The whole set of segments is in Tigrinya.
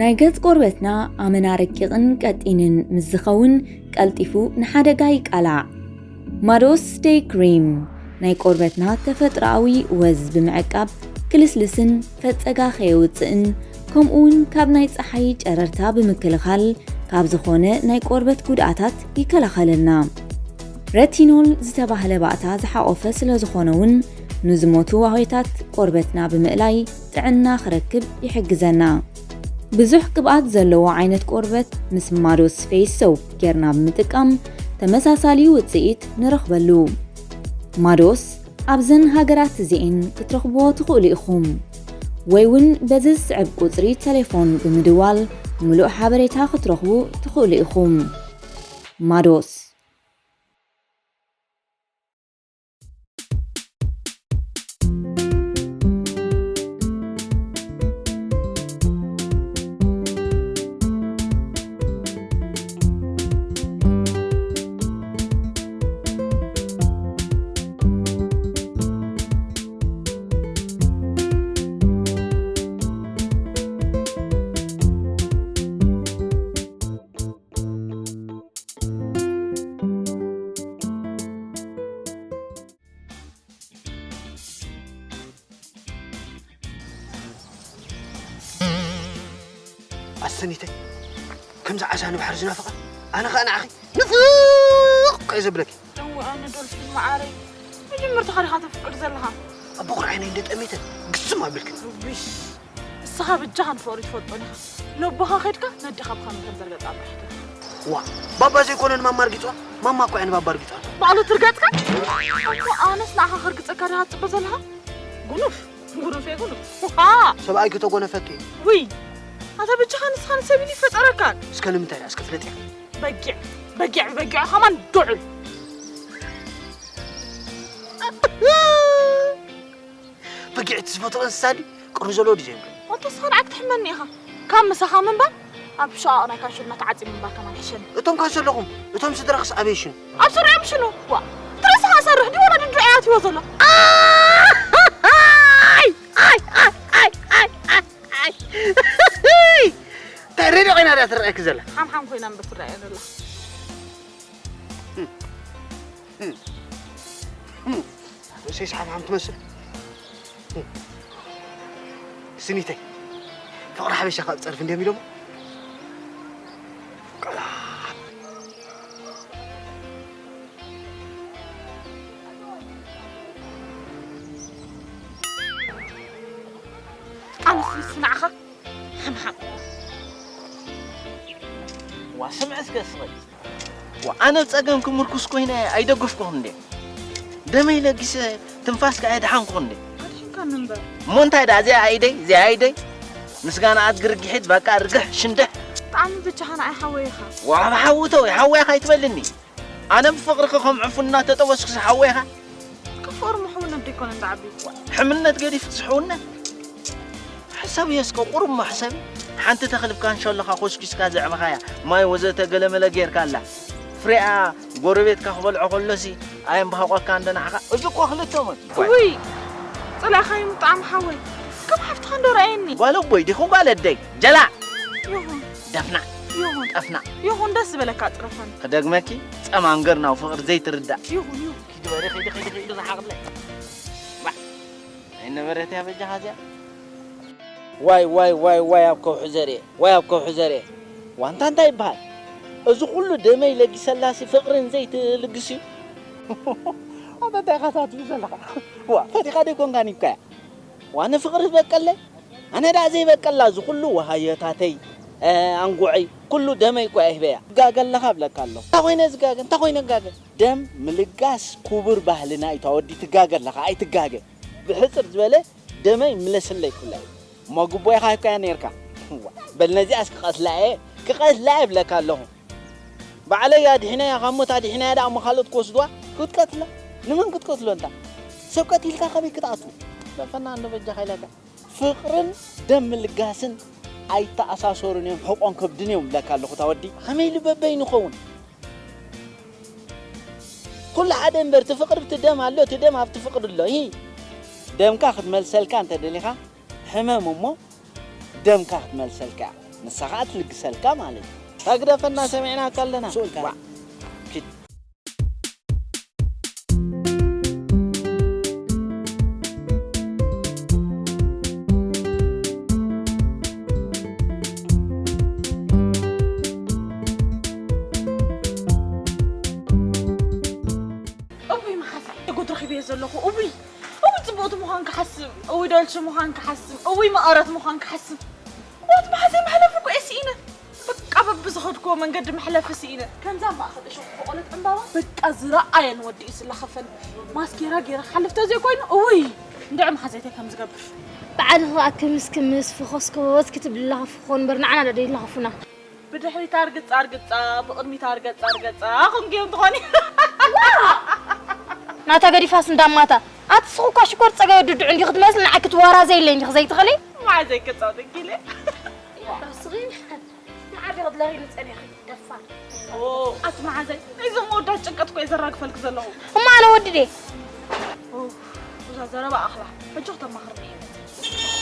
ናይ ገጽ ቆርበትና ኣመና ረቂቕን ቀጢንን ምስ ዝኸውን ቀልጢፉ ንሓደጋ ይቃላዕ። ማዶስ ደይ ክሪም ናይ ቆርበትና ተፈጥሮኣዊ ወዝ ብምዕቃብ ክልስልስን ፈጸጋ ከየውጽእን ከምኡውን ካብ ናይ ጸሓይ ጨረርታ ብምክልኻል ካብ ዝኾነ ናይ ቆርበት ጉድኣታት ይከላኸለልና። ረቲኖል ዝተባህለ ባእታ ዝሓቖፈ ስለ ዝኾነ እውን ንዝሞቱ ዋህዮታት ቆርበትና ብምእላይ ጥዕና ክረክብ ይሕግዘና። ብዙሕ ቅብኣት ዘለዎ ዓይነት ቆርበት ምስ ማዶስ ፌስ ሶፕ ጌርና ብምጥቃም ተመሳሳሊ ውጽኢት ንረኽበሉ። ማዶስ ኣብዘን ሃገራት እዚኤን ክትረኽብዎ ትኽእሉ ኢኹም። ወይ እውን በዚ ዝስዕብ ቁጽሪ ቴሌፎን ብምድዋል ምሉእ ሓበሬታ ክትረኽቡ ትኽእሉ ኢኹም። ማዶስ። ኣሰኒተይ ከምዚ ዓሳ ንባሕሪ ዝናፍቓ ኣነ ኸኣ ንዓኺ ንፍቕ እየ ዘብለኪ። እወ ኣነ ዶልፊን መዓረይ፣ መጀመርታ ኸዲኻ ተፍቅር ዘለኻ። ኣቦ ቁርዓይነይ እንደ ጠሜተ ግስም ኣቢልክኒ። ውሽ፣ ንስኻ በጃኻ ንፍቕሪ ትፈልጦን ኢኻ። ነቦኻ ኸድካ ነዴኻ ብኸመይ ከም ዘርገጻ ኣምራሕካ። ዋ፣ ባባ ዘይኮነ ንማማ ኣርጊጽዋ? ማማ እኮ እያ ንባባ ኣርጊጻቶ። ባዕሉ ትርገጽካ? እሞ ኣነስ ንዓኻ ከርግጸካ ዲኻ ትጽበ ዘለኻ? ጉኑፍ፣ ጉኑፍ እየ ጉኑፍ። ውሃ! ሰብኣይኪ ተጎነፈኪ። ውይ፣ ኣታ በጃኻ ንስኻ ንሰብ ኢሉ ይፈጠረካን። እስከ ንምንታይ ደኣ እስከ ፍለጥ ኢኻ። በጊዕ፣ በጊዕ፣ በጊዕ ኸማን ዱዑል። በጊዕ እቲ ዝፈትዎ እንስሳ ድዩ? ቅርኒ ዘለዎ ድዩ ዘይብሉ? ኣንተ ንስኻ ንዓይ ክትሕመኒ ኢኻ። ካብ ምሳኻ ምንባር፣ ኣብ ሸቓቕ ናይ ካንሸሎ ተዓጺ ምንባር ከማን ይሕሸኒ። እቶም ካንሸሎኹም፣ እቶም ስድራኽስ ኣበይ ይሽኑ? ኣብ ስርኦም ይሽኑ። ዋ፣ ትረስኻ ሰርሕ ድዩ ወላ ድዱ እያ ኣትይዎ ዘሎ? ኣይ፣ ኣይ፣ ኣይ፣ ኣይ፣ ኣይ፣ ኣይ። እንታይ ሬድዮ ኮይና ድያ ትረኣየኪ ዘላ? ሓምሓም ኮይና እምበር ትረኣየኒ ኣላ። ርእሰይ ሰሓምሓም ትመስል። ስኒተይ፣ ፍቕሪ ሓበሻ ካብ ጸርፊ እንዲዮም ኢሎሞ። ኣነስ ንዓኻ ሓምሓም። ዋ፣ ስምዒ እስከ ስቕ። ዋ፣ ኣነ ጸገምኪ ምርኩስ ኮይነ ኣይደገፍኩኽን እንዴ? ደመይ ለጊሰ ትንፋስካ ኣየድሓንኩኽን እንዴ? ኣድሒንካኒ እምበር። እሞ እንታይ ደኣ፣ እዚኣ ኣይደይ፣ እዚኣ ኣይደይ? ምስጋና ኣድጊ ርጊሒት፣ በቃ ርግሕ ሽንድሕ። ብጣዕሚ ብቻኻ ንዓይ ሓወይ ኢኻ። ዋ፣ ሓዊ ተው፣ ሓወይ ኢኻ ኣይትበልኒ። ኣነ ብፍቕርኺ ከም ዕፉን እናተጠበስኩ ዝሓወይኻ። ካብ ፍቕሪ ምሕውነት ዶ ኣይኮነን ዝዓቢ? ሕምነት ገዲፍክስ ሕውነት? ሕሰብዮ እስከ ቁሩብ እሞ ሕሰቢ። ሓንቲ ተኽሊ ብካንሸሎኻ ኮስኪስካ ዘዕበኻያ፣ ማይ ወዘተ ገለመለ ጌርካላ። ፍሬኣ ጎረቤትካ ክበልዖ ከሎሲ ኣየንባህቆካ እንደ ንዓኻ። እዚ እኮ ክልተ ሞት እዩ። ውይ፣ ጸላእኻዮ ምጥዓም ሓወይ። ከም ሓፍትኻ እንዶ ረኣየኒ። ጓል ኣቦይ ዲኹ ጓል ኣደይ? ጀላዕ! ይኹን። ደፍናዕ! ይኹን። ጠፍናዕ! ይኹን፣ ደስ ዝበለካ ጽረፈኒ። ክደግመኪ፣ ጸማም ገርናው ፍቕሪ ዘይትርዳእ። ይኹን፣ ይኹን። ኪዲ በለ፣ ኺዲ፣ ኺዲ፣ ኺዲ፣ ዝሓቕለ። ዋ! ኣይነበረት እያ በጃኻ እዚኣ። ዋይ፣ ዋይ፣ ዋይ፣ ዋይ፣ ኣብ ከውሒ ዘርኤ፣ ዋይ፣ ኣብ ከውሒ ዘርኤ። ዋንታ እንታይ ይበሃል? እዚ ኩሉ ደመይ ለጊሰላሲ ፍቕርን ዘይትልግስ እዩ። ኣታ እንታይ ኢኻ ታትዩ ዘለኻ? ዋ፣ ፈቲኻ ደይኮንካን ይብካያ። ዋ፣ ንፍቕሪ ዝበቀለይ? ኣነ ደኣ ዘይበቀላ እዚ ኩሉ ወሃዮታተይ፣ እ፣ ኣንጉዐይ፣ ኩሉ ደመይ እኮ እያ ሂበያ። ትጋገ ኣለኻ እብለካ ኣለኹ። እንታይ ኮይነ ዝጋገ? እንታይ ኮይነ ዝጋገ? ደም ምልጋስ ክቡር ባህልና እዩ። ታወዲ ትጋገ ኣለኻ፣ ኣይትጋገ። ብሕጽር ዝበለ ደመይ ምለስለይ ክብላ እዩ። እሞ ግቦ ኢኻ ሂብካያ ነይርካ። እዋ፣ በል ነዚኣስ ክቐትላ እየ፣ ክቐትላ እየ እብለካ ኣለኹ። ባዕለይ ኣድሒነያ ካብ ሞት ኣድሒነያ ደኣ እሞ ካልኦት ክወስድዋ? ክትቀትላ? ንመን ክትቀትሎ እንታ? ሰብ ቀቲልካ ከመይ ክትኣትዎ? ደፈና እንዶ በጃኻ ኢለካ። ፍቕርን ደም ምልጋስን ኣይተኣሳሰሩን እዮም፣ ሕቖን ከብድን እዮም እብለካ ኣለኹ። እታ ወዲ ከመይ ኢሉ በበይኑ ይኸውን? ኩሉ ሓደ እምበር፣ እቲ ፍቕሪ ብቲ ደም ኣሎ፣ እቲ ደም ኣብቲ ፍቕሪ ኣሎ። ሂ፣ ደምካ ክትመልሰልካ እንተ ደሊኻ፣ ሕመም እሞ ደምካ ክትመልሰልካ እያ። ንሳ ኸዓ ትልግሰልካ ማለት እዩ። ታግደፈና ሰሚዕናካ ኣለና። ስኡልካ። ዋ። ኪድ። እውይ መሓዛ፣ ጉድ ረኺበዮ ዘለኹ። እውይ፣ እውይ ጽብቕቲ ምዃን ክሓስብ፣ እውይ ደልቺ ምዃን ክሓስብ፣ እውይ መቐረት ምዃን ክሓስብ። ዋት መሓዘይ መሕለፊ እኮ እየ ስኢነ። በቃ በብዝኸድክዎ መንገዲ መሕለፊ ስኢነ። ከምዛ ማእኸል እሾኽ ዝበቖለት ዕምባባ በቃ ዝረኣየን ወዲ እዩ ዝለኸፈኒ። ማስኬራ ገይረ ክሓልፍ ተዘይኮይኑ፣ እውይ፣ እንድዒ መሓዘይተይ ከም ዝገብር። ባዕልኺ ከኣ ክምስ ክምስ፣ ፍኾስ ኮስ ክትብሊ ለኸፍኺ እምበር ንዓና ዶ ይለኸፉና? ብድሕሪት ኣርግጻ ኣርግጻ፣ ብቕድሚት ኣርገጻ ኣርገጻ ኹንክዮም ትኾኒ። ናታ ገዲፋስ እንዳማታ። ኣቲ ስኹ እኳ ሽኮር ጸገበ ድድዑ እንዲኺ ትመስል፣ ንዓኪ ትዋራዘይለይ እንዲኺ ዘይትኽእሊ። ማይ ዘይክጻወት እንኪለ። ስኺ ንዓዲ ክትለኺ ንጸኒኺ ደፋር። ኦ፣ ኣቲ መሓዘይ፣ ናይዞም መወዳት ጭንቀት እኮ እየ ዘራግፈልክ ዘለኹ። እማ ኣነ ወዲ ድየ? ኦ፣ እዛ ዘረባ ኣኽላ፣ ሕጂ ክተማኽርኒ እየ።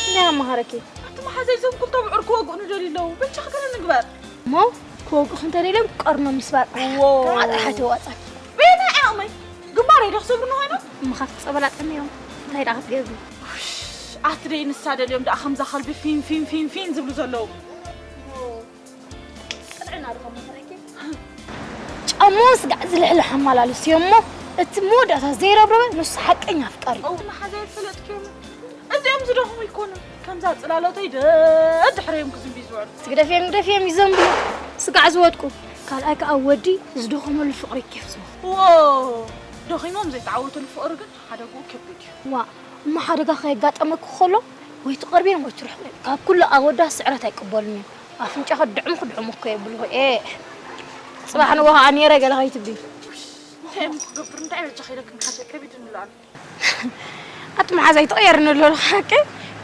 እንታይ ኣማኻረኪ? ኣቲ መሓዘይ፣ እዞም ክልተ ብዑር ክወግኡኒ ደልዩ ኣለዉ። በጃኺ ገለ ንግበር። እሞ ክወግኡኺ እንተደልዮም ቀርኖም ምስባር። ዎ። ኣጥሓሕቲ ዋጻኪ። በየናይ ዓቕመይ? ግንባረይ ዶ ክሰብሩኒ ኮይኖም? እሞ ካብቲ ጸበል ኣጥዕመዮም። እንታይ ደኣ ክትገብሪ? ውሽ፣ ኣቲ ደይ ንሳ ደልዮም ደኣ ከምዛ ከልቢ ፊን ፊን ፊን ፊን ዝብሉ ዘለዉ። ቅንዕና ዶ ከምኡ ትረኪ? ጫማውን ስጋዕ ዝልሕልሕ ኣመላልስዮ እሞ፣ እቲ መወዳእታ ዘይረብረበ ንሱ ሓቀኛ ኣፍቃሪ እዩ። ኦ፣ መሓዛ ይፈለጥክዮም። እዚኦም ዝደኽሙ ኣይኮኑን። ከምዛ ጽላሎተይ ደድሕረዮም ክዝንቢ ዝውዕሉ። ትግደፍዮም ግደፍዮም ይዘንብዩ። ስጋዕ ዝወድቁ። ካልኣይ ከኣ ወዲ ዝደኸመሉ ፍቕሪ ኬፍ ዝወ። ዎ፣ ደኺሞም ዘይተዓወትሉ ፍቕሪ ግን ሓደግኡ ከቢድ እዩ። ዋ፣ እሞ ሓደጋ ከየጋጠመኪ ከሎ ወይ ትቐርብየን ወይ ትርሕቕየን። ካብ ኩሉ ኣወዳት ስዕረት ኣይቅበሉን እዮም። ኣፍንጫኺ ድዕሙ ክድዕሙ እኮ የብልኹ። ኤ፣ ጽባሕ ንግሆ ከኣ ነይረ ገለ ከይትብሊ። እንታይ እዮም ክገብር? እንታይ በጃ ከይደክም ሓሸ ከቢድ ንላሉ። ኣቲ መሓዛይ ትቕየርኒ ኣሎ ሓቂ።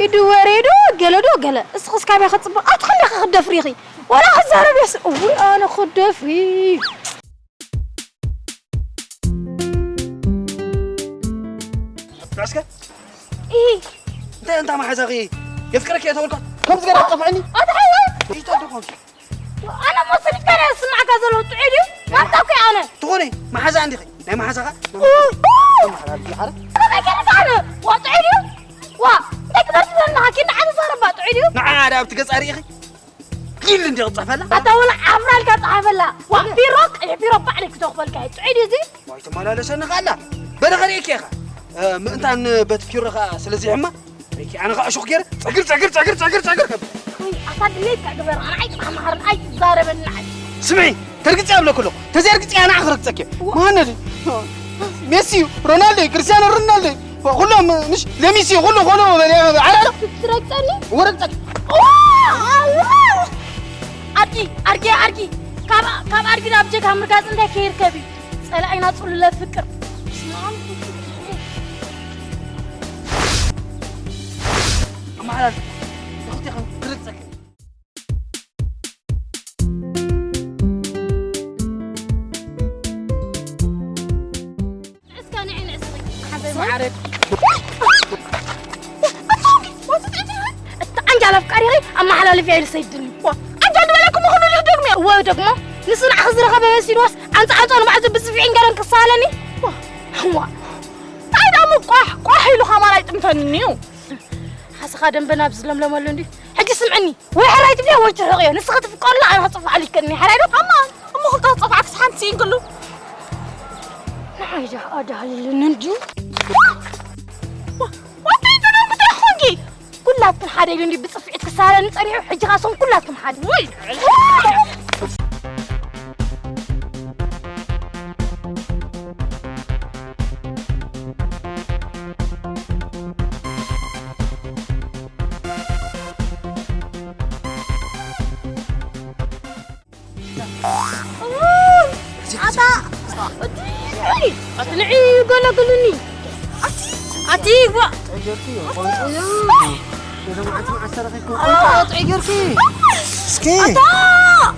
ኢዱ ወሬ ዶ ገለ ዶ ገለ። እስኺስ ካበይ ክጽብቕ? ኣቲ ክንደይ ክትደፍሪ ኢኺ? ዋላ ክዛረብ የስ-፣ እውይ ኣነ ክደፍሪ። እስከ። ኢሂ። እንታይ እንታ መሓዛኺ? የፍቅረኪ እየ ተበልኳ። ከምዚ ገይራ ትጠፍዐኒ? ኣቲ ሓወይ። ይታ ዶ ኮንኪ? ኣነ እሞ ስልካ ናይ ስማዕካ ዘሎ ጥዑይ ድዩ? ማንታ እኮ እየ ኣነ። ትኾኒ መሓዛ እንዲኺ። ናይ መሓዛኻ? ኡ፣ ኡ። መሓዛ እንዲኺ፣ ኣረ? ከመይ ገይርካ ኣነ? ዋ ጥዑይ ድዩ? ዋ፣ እንታይ ክበርስ ዘለኻ? ኪንዳ ዓቢ ዛረባ ጥዑይ ድዩ? ንዓ፣ ኣደ ኣብቲ ገጻ ርኢኺ? ሊል እንዲ ክጽሕፈላ? ኣታ ወላ ዓፍራልካ ጸሓፈላ። ዋ፣ ቢሮ፣ ቀይሕ ቢሮ ባዕለይ ክተኽፈልካ እየ። ጥዑይ ድዩ እዚ? ዋይ፣ ትመላለሰኒ ኸኣላ። በለ ኸርእየኪ እየ ኸኣ። እ፣ ምእንታን በቲ ኪሮ ኸኣ ስለዚ ሕማ፣ ርእየኪ ኣነ ኸኣ እሾኽ ገይረ፣ ጸግር፣ ጸግር፣ ጸግር፣ ጸግር፣ ጸግር ከብል። ውይ፣ ኣታ ድሌትካ ግበር። ኣነ ኣይትመሃርን፣ ኣይትዛረበኒ ንዓይ። ስምዒ፣ ተርግጺ ኣብለኩ ኣለኹ። ተዘይርግጺ ኣነ ክረግጸኪ እየ። ዋ። መሃነዲ፣ ሜሲ እዩ፣ ሮናልዶ እዩ፣ ክርስቲያኖ ሮናልዶ እዩ። ኩሎም ምሽ ለሚሲ ኩሉ ኮሎ በለ ዓራራ ትረግጸኒ? ወረግጸክ። ኦ፣ ኣዎ። ኣድጊ ኣድጊ ኣድጊ ካብ ካብ ኣድጊ ናብ ጀጋ ምርጋጽ እንታይ ከይርከብ እዩ? ጸላኢና ጽሉለ ፍቅር። ኣመሓላልፍ። ንኽልቴኹም ክርግጸክ። እስካ ንዒ ንዕስኺ። ሓዘይ መዓረድ። ኣታ ዓንጃል ኣፍቃሪኺ ኣመሓላልፍያ ኢሉ ሰይድኒ። ዋ፣ ዓንጃል ዝበለኩም ኩሉ ልክ ደግምዮ። እወ፣ ደግሞ ንሱ ንዓኺ ዝረኸበ መሲልዎስ ዓንጻ ዓንጻ ንባዕሉ ብጽፊዕን ገረን ክሳለኒ። ዋ፣ ዋ። እንታይ ደኣ ምቋሕ ቋሕ ኢሉ ከማን ኣይጥምተንን'ዩ። ሓሰኻ ደንበ ናብ ዝለምለመሉ እንዲ። ሕጂ ስምዕኒ፣ ወይ ሕራይ ትብልያ ወይ ትርሕቕዮ። ንስኺ ትፍቀሩላ፣ ኣነ ክጽፍዓሉ ይከኒ። ሕራይ ዶ? ኣማ፣ እሞ ክልተ ክጸፍዓክስ ሓንቲ ስኢንክሉ። ንዓይ ደኣ ኣዳልልን እንድዩ። ዋ፣ ዋታ ይተደርጉ ተኾንኪ። ኩላትክን ሓደ ኢሉ እንዲ ብጽፍዒት ክሳረኒ ጸኒሑ፣ ሕጂ ኻሶም ኩላትክን ሓደ። ውይ! ኣታ፣ እቲ፣ ኣቲ ንዒ ገለግልኒ። ኣቲ፣ ኣቲ፣ ዋ። ጥዑይ ጌርኪ፣ ቆንጆ። ነዛ መዓልቲ መዓስ ተረኺብኩም? ቆንጆ ጥዑይ ጌርኪ። እስኪ። ኣታ!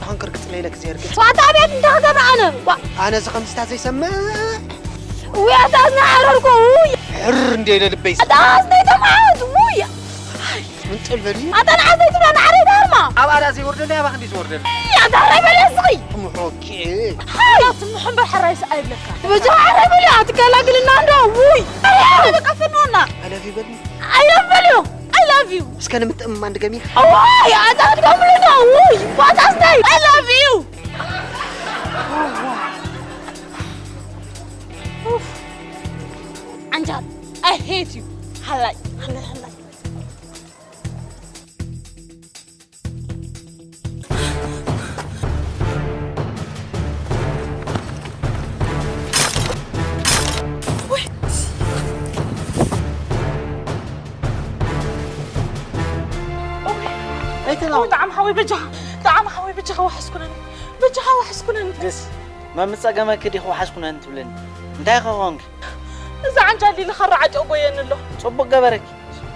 ኣሁን ክርግጽ ለይለክ ዘርግጽ። ዋ፣ ኣታ ኣብያት እንታይ ክገብር ኣነ? ዋ። ኣነ እዚ ከምዚታት ዘይሰምዕ። ውይ፣ ኣታ እዝኒ ሓረርኩ፣ ውይ። ሕር እንደ ኢለ ልበይ። ኣታ እዝነይ ተማዓት፣ ውይ። ምንጥል በሊ። ኣታ ንዓዘይ ትብላ፣ ንዓረይ ትብላ። ኣብ ኣዳ ዘይወርደለይ ኣባኽ እንዲ ዝወርደለይ። ኣታ ራይ በል እስኺ። ትምሖኪ። ሓያ ትምሖ እምበር ሓራይስ ኣይብለካ። በጃ ራይ በል ኣትገላግልና እንዶ። ውይ። በቃ ፍኖና። I love you በልኒ። I love you። I love you። እስከ ንምትእምማን ድገሚ። ዋይ ኣታ ትገብሉ ዶ። ውይ ባታስታይ። I love you። ኡፍ። ዓንጃል። I hate you። ሓላይ ሓላይ ሓላይ። ኣይተናው። ጣዕም ሓወይ በጃኻ፣ ጣዕም ሓወይ በጃኻ ዋሕስ ኩነኒ፣ በጃኻ ዋሕስ ኩነኒ። ግስ መምጸገመኪ ዲኺ ዋሕስ ኩነኒ ትብለኒ? እንታይ ከኾንኪ? እዚ ዓንጃል ኢሉ ኸራ ዓጢቑ ጎየኒ ኣሎ። ጽቡቕ ገበረኪ።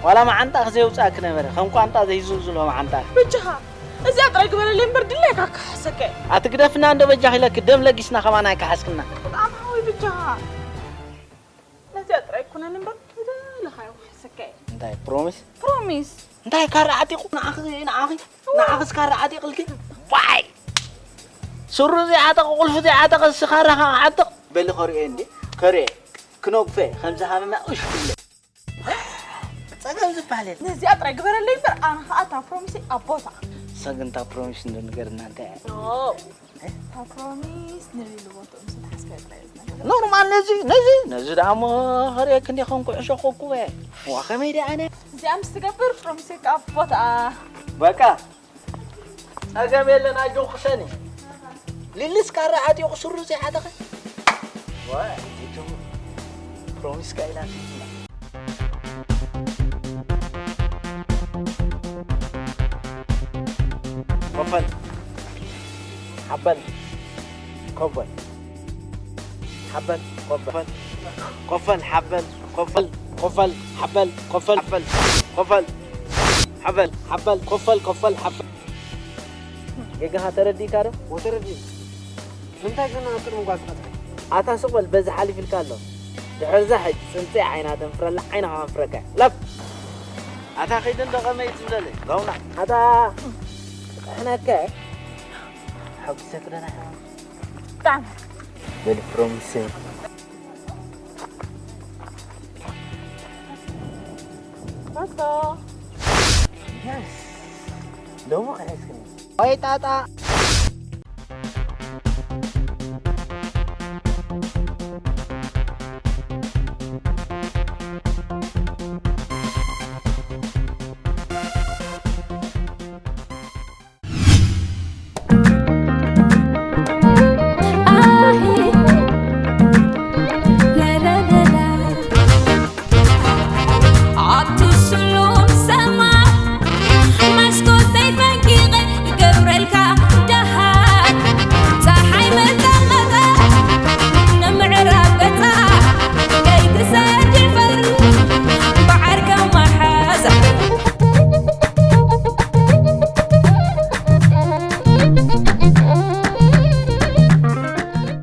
ዋላ መዓንጣኺ ዘየውጽኣኪ ነበረ፣ ከም ቋንጣ ዘይዝልዝሎ መዓንጣኺ። በጃኻ እዚኣ ጥራይ ግበረለይ እምበር ድሌካ ክሓሰካ እየ። ኣቲ ግደፍና እንዶ በጃኺ ኢለኪ፣ ደም ለጊስና ከማን ኣይከሓስክና። ብጣዕሚ ሓወይ በጃኻ። ነዚኣ ጥራይ ኩነኒ እምበር ዝደለኻዮ ክሓሰካ እየ። እንታይ ፕሮሚስ? ፕሮሚስ። እንታይ ካራ ዓጢቑ ንዓኺ ንዓኺ ንዓኺስ ካራ ዓጢቕልኪ? ዋይ! ሱሪ ዘይዓጠቐ፣ ቁልፊ ዘይዓጠቐ፣ ንስኻ ራኻ ዓጥቕ። በሊ ከርእየ እንዴ? ከርእየ። ክነግፈ፣ ከምዚ ሃመማ፣ እሽ ክብለ። ጸገም ዝበሃል የለን። ነዚኣ ጥራይ ግበረለይ እምበር፣ ኣነ ኸኣ እታ ፕሮሚሰይ ኣብ ቦታ። እሳ ግን እታ ፕሮሚስ እንዶ ንገርና እንታይ እያ? ኖ። እታ ፕሮሚስ ንልሊ ቦትኡ ምስ ተሓስበ ጥራይ እዩ ዝነግር። ኖርማል ነዚ፣ ነዚ፣ ነዚ ደኣ እሞ ከርእየኪ እንዴ፣ ከም ኩዕሾ ኮኩበ። ዋ፣ ከመይ ደኣ ኣነ? እዚኣ ምስ ትገብር ፕሮሚሰይ ከኣ ኣብ ቦታ። በቃ። ጸገም የለን፣ ኣጆኺ ሰኒ። ሊልስ ካራ ዓጢቑ ሱሩ ዘይዓጠቐ። ዋይ፣ ቲቱ ፕሮሚስ ካይላ ቲቱ። ኮፈል። ሓበል። ኮፈል። ሓበል። ኮፈል። ኮፈል። ሓበል። ኮፈል። ኮፈል። ሓበል። ኮፈል። ሓበል። ኮፈል። ሓበል። ሓበል። ኮፈል። ኮፈል። ሓበል። ጌጋኻ ተረዲእካ ዶ? ወተረዲእ። ንምንታይ ግን ኣብ ቅድሚ ጓል ትቐጽሪ? ኣታ ስቕ በል፣ በዚ ሓሊፍ ኢልካ ኣሎ። ድሕርዛ ሕጂ ጽንጽያ ዓይና ተንፍረላ፣ ዓይንኻ ከንፍረካ። ላፍ! ኣታ ኺድ እንዶ ኸመይ ትብለለይ? ጋውና። ኣታ ጥሕነከ። ሓጉሰ ክደና። ብጣዕሚ። በል ፕሮሚስ። ፓስታ። የስ። ሎሚ ኸሒስክኒ። ወይ ጣጣ።